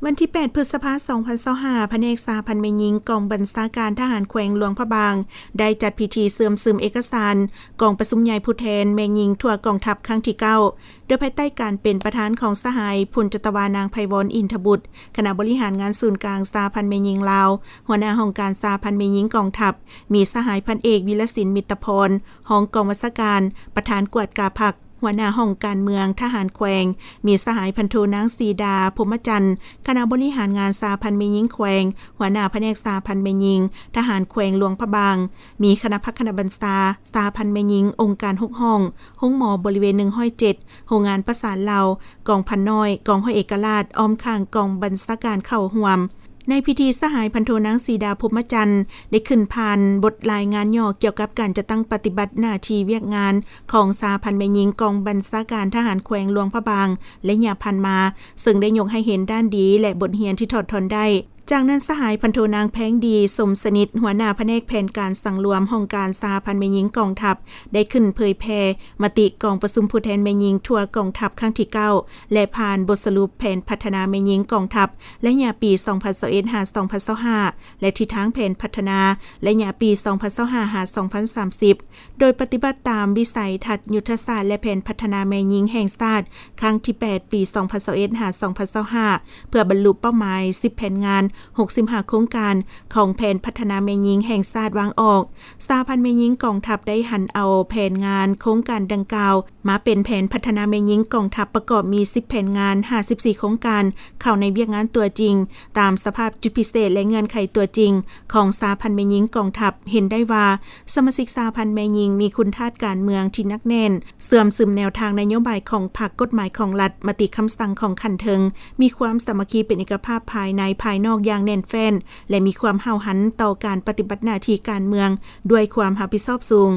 ວັນທີແປດ ພຶດສະພາ ສອງພັນຊາວຫ້າ, ພະແນກສະຫະພັນແມ່ຍິງກອງບັນຊາການທະຫານແຂວງຫຼວງພະບາງ ໄດ້ຈັດພິທີເຊື່ອມຊຶມເອກະສານກອງປະຊຸມໃຫຍ່ຜູ້ແທນແມ່ຍິງທົ່ວກອງທັບຄັ້ງທີເກົ້າ ໂດຍພາຍໃຕ້ການເປັນປະທານຂອງສະຫາຍ ພົນຈັດຕະວາ ນາງ ໄພວອນ ອິນທະບຸດ, ຄະນະບໍລິຫານງານສູນກາງສະຫະພັນແມ່ຍິງລາວ, ຫົວໜ້າຫ້ອງການສະຫະພັນແມ່ຍິງກອງທັບ, ມີສະຫາຍພັນເອກ ວິລະສິນ ມິດຕະພອນ, ຮອງກອງບັນຊາການ, ປະທານກວດກາພັກ, ຫົວໜ້າຫ້ອງການເມືອງທະຫານແຂວງ, ມີສະຫາຍພັນໂທນາງ ສີດາ ພົມມະຈັນ, ຄະນະບໍລິຫານງານສະຫະພັນແມ່ຍິງແຂວງ, ຫົວໜ້າພະແນກສະຫະພັນແມ່ຍິງທະຫານແຂວງຫຼວງພະບາງ, ມີຄະນະພັກຄະນະບັນຊາ, ສະຫະພັນແມ່ຍິງ, ອົງການປົກຄອງ, ໂຮງໝໍບໍລິເວນໜຶ່ງຮ້ອຍເຈັດ, ໂຮງງານປະສານເຫຼົ່າ, ກອງພັນນ້ອຍ, ກອງຮ້ອຍເອກະລາດ, ອ້ອມຂ້າງກອງບັນຊາການເຂົ້າຮ່ວມ. ໃນພິທີ, ສະຫາຍພັນໂທນາງ ສີດາ ພົມມະຈັນ ໄດ້ຂຶ້ນຜ່ານບົດລາຍງານຫຍໍ້ກ່ຽວກັບການຈັດຕັ້ງປະຕິບັດໜ້າທີ່ວຽກງານຂອງສະຫະພັນແມ່ຍິງກອງບັນຊາການທະຫານແຂວງຫຼວງພະບາງໄລຍະຜ່ານມາ, ເຊິ່ງໄດ້ຍົກໃຫ້ເຫັນດ້ານດີ ແລະ ບົດຮຽນທີ່ຖອດຖອນໄດ້. ຈາກນັ້ນ, ສະຫາຍພັນໂທນາງ ແພງດີ ສົມສະໜິດ, ຫົວໜ້າພະແນກແຜນການສັງລວມຫ້ອງການສະຫະພັນແມ່ຍິງກອງທັບ ໄດ້ຂຶ້ນເຜີຍແຜ່ມະຕິກອງປະຊຸມຜູ້ແທນແມ່ຍິງທົ່ວກອງທັບຄັ້ງທີເກົ້າ ແລະ ຜ່ານບົດສະຫຼຸບແຜນພັດທະນາແມ່ຍິງກອງທັບໄລຍະປີສອງພັນຊາວເອັດ ຫາ ສອງພັນຊາວຫ້າ ແລະ ທິດທາງແຜນພັດທະນາໄລຍະປີສອງພັນຊາວຫ້າ ຫາ ສອງພັນສາມສິບ ໂດຍປະຕິບັດຕາມວິໄສທັດຍຸດທະສາດ ແລະ ແຜນພັດທະນາແມ່ຍິງແຫ່ງຊາດຄັ້ງທີແປດ ປີສອງພັນຊາວເອັດ ຫາ ສອງພັນຊາວຫ້າ ເພື່ອບັນລຸເປົ້າໝາຍສິບແຜນງານ, ຫົກສິບຫ້າໂຄງການຂອງແຜນພັດທະນາແມ່ຍິງແຫ່ງຊາດວາງອອກ. ສະຫະພັນແມ່ຍິງກອງທັບໄດ້ຫັນເອົາແຜນງານໂຄງການດັ່ງກ່າວມາເປັນແຜນພັດທະນາແມ່ຍິງກອງທັບ ປະກອບມີສິບແຜນງານ, ຫ້າສິບສີ່ໂຄງການ ເຂົ້າໃນວຽກງານຕົວຈິງ ຕາມສະພາບຈຸດພິເສດ ແລະ ເງື່ອນໄຂຕົວຈິງຂອງສະຫະພັນແມ່ຍິງກອງທັບ. ເຫັນໄດ້ວ່າ ສະມາຊິກສະຫະພັນແມ່ຍິງມີຄຸນທາດການເມືອງທີ່ໜັກແໜ້ນ, ເຊື່ອມຊຶມແນວທາງນະໂຍບາຍຂອງພັກ, ກົດໝາຍຂອງລັດ, ມະຕິຄຳສັ່ງຂອງຂັ້ນເທິງ, ມີຄວາມສາມັກຄີເປັນເອກະພາບພາຍໃນພາຍນອກຢ່າງແໜ້ນແຟ້ນ ແລະ ມີຄວາມຫ້າວຫັນຕໍ່ການປະຕິບັດໜ້າທີ່ການເມືອງດ້ວຍຄວາມຮັບຜິດຊອບສູງ.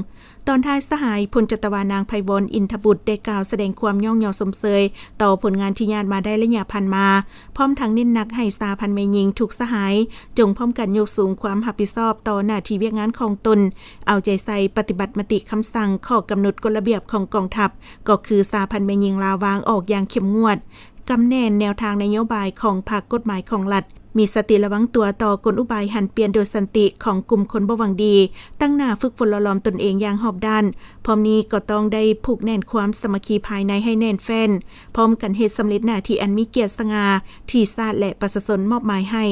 ຕອນທ້າຍ, ສະຫາຍພົນຈັດຕະວາ ນາງ ໄພວອນ ອິນທະບຸດ ໄດ້ກ່າວສະແດງຄວາມຍ້ອງຍໍຊົມເຊີຍຕໍ່ຜົນງານທີ່ຍາດມາໄດ້ໄລຍະຜ່ານມາ, ພ້ອມທັງເນັ້ນໜັກໃຫ້ສະຫະພັນແມ່ຍິງທຸກສະຫາຍ ຈົ່ງພ້ອມກັນຍົກສູງຄວາມຮັບຜິດຊອບຕໍ່ໜ້າທີ່ວຽກງານຂອງຕົນ, ເອົາໃຈໃສ່ປະຕິບັດມະຕິຄຳສັ່ງ, ຂໍ້ກຳນົດ, ກົດລະບຽບຂອງກອງທັບ, ກໍຄືສະຫະພັນແມ່ຍິງລາວວາງອອກຢ່າງເຂັ້ມງວດ, ກຳແໜ້ນແນວທາງນະໂຍບາຍຂອງພັກ, ກົດໝາຍຂອງລັດ, ມີສະຕິລະວັງຕົວຕໍ່ກົນອຸບາຍຫັນປ່ຽນໂດຍສັນຕິຂອງກຸ່ມຄົນບໍ່ຫວັງດີ, ຕັ້ງໜ້າຝຶກຝົນຫຼໍ່ຫຼອມຕົນເອງຢ່າງຮອບດ້ານ. ພ້ອມນີ້ກໍຕ້ອງໄດ້ຜູກແໜ້ນຄວາມສາມັກຄີພາຍໃນໃຫ້ແໜ້ນແຟ້ນ, ພ້ອມກັນເຮັດສຳເລັດໜ້າທີ່ອັນມີກຽດສະຫງ່າທີ່ຊາດ ແລະ ປະຊາຊົນມອບໝາຍໃຫ້.